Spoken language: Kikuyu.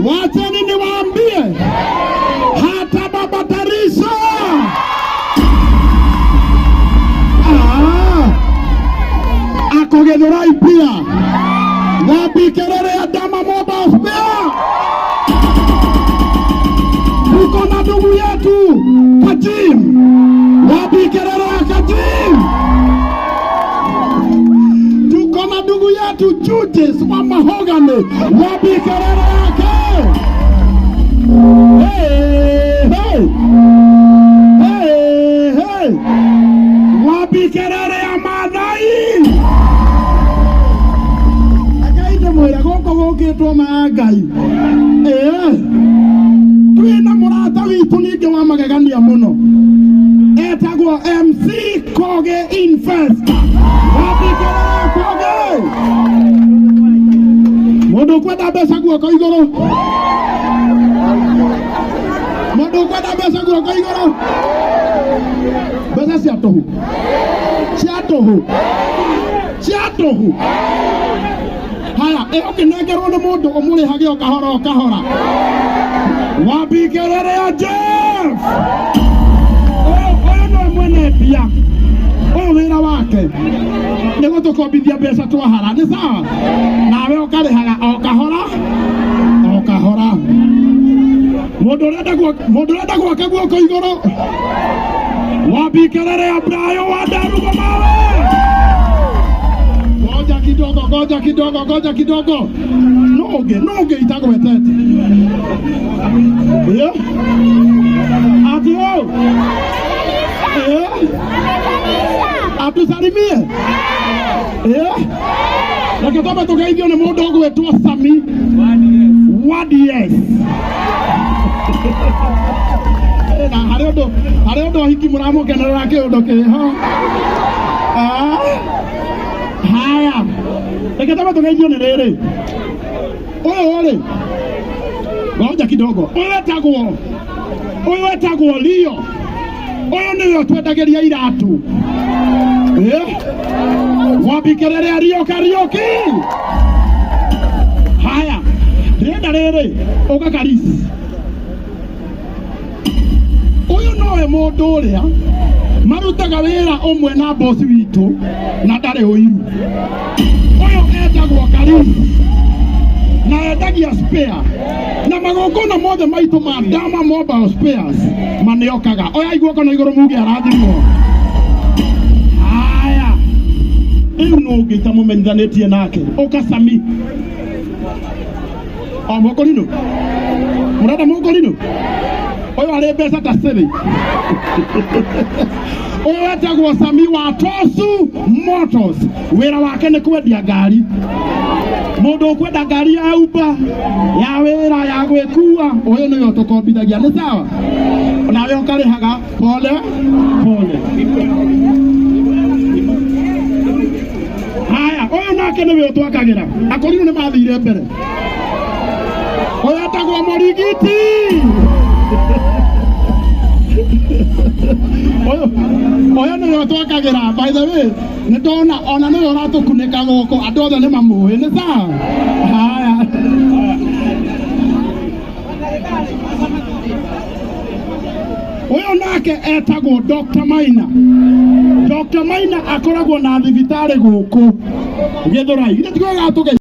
Wacheni niwaambie, hata Baba Tarisha. Ah, ako Githurai pia. Wapi kelele ya Dama Mobile Spare? Tuko na ndugu yetu Kajim. Wapi kelele ya Kajim? Tuko na ndugu yetu Judith wa Mahogany. Wapi kelele yake? Hey, hey. Hey, hey. Wapi kelele ya Maathai? Ngai ndĩmwĩre gũkũ gũkĩtwo ma Ngai. Ĩĩ. Twĩna mũrata witũ ningĩ wa magegania mũno, etagwo MC Koge Investor. Wapi kelele ya Koge? Mũndũ ũkwenda mbeca guoko igũrũ. Mũndũ ũkwenda mbeca guoko igũrũ. Mbeca cia tũhũ, cia tũhũ, cia tũhũ. Haya, ĩ ũkĩnengerwo nĩ mũndũ ũmũrĩhage o kahora o kahora. Wapi kelele ya Jeff? Ũyũ ũyũ nĩwe mwene mbia. Ũyũ wĩra wake nĩ gũtũkombithia mbeca twahara, nĩ sawa? Nawe ũkarĩhaga o kahora o kahora. Mũndũ ũrenda gwaka guoko igũrũ. Wapi kelele ya Brayo wa Ndarugo mawe? Ngoja kidogo, ngoja kidogo, ngoja kidogo. Nũngĩ, nũngĩ itagwetete. Yeah. Ati o. Eh. Atusalimie. Eh. Reke twambe tũgeithio nĩ mũndũ ũgwĩtwo Sami Wadies. Na harĩ ũndũ hiki mũramũkenerera kĩũndũ kĩho. Ah. Haya. Reke twambe tũgeithio nĩ rĩrĩ. Ũyũ rĩ. Ngoja kidogo. Ũyũ etagwo Leo. Ũyũ nĩwe ũtwendagĩria iratũ. Eh? Wapi kelele ya Rio Kariuki? Haya. Ndĩrenda rĩrĩ, ũka Karisi. Ũyũ nowe mũndũ ũrĩa marutaga wĩra ũmwe na bosi witũ na ndarĩ ũiru. Ũyũ etagwo Karisi na endagia spare na magongona mothe maitũ ma Dama Mobile Spares manĩokaga. Oya guoko na igũrũ muge arathimwo. Haya, rĩu nũ ũngĩ itamũmenyithanĩtie nake? Ũka Sami. O mũkũrinũ, mũrenda mũkũrinũ ũyũ arĩ mbeca ta cĩrĩ. Ũyũ etagwo Sami wa Tosu Motors. Wĩra wake nĩ kwendia ngari. Mũndũ ũkwenda ngari ya Uber, ya wĩra, ya gwĩkua, ũyũ nĩwe ũtũkombithagia, nĩ sawa? Nawe ũkarĩhaga pole pole. Haya, ũyũ nake nĩwe ũtwakagĩra. Akũrinũ nĩ mathire mbere. Ũyũ etagwo Mũrigiti. Ũyũ nĩwe ũtwakagĩra. By the way, nĩ ndona ona nĩwe ũratũkunĩka gũkũ, andũ othe nĩ mamũĩ, nĩ sawa? Haya, ũyũ nake etagwo Dr. Maina. Dr. Maina akoragwo na thibitarĩ gũkũ Gĩthũrai. Githĩ tikuoga tũge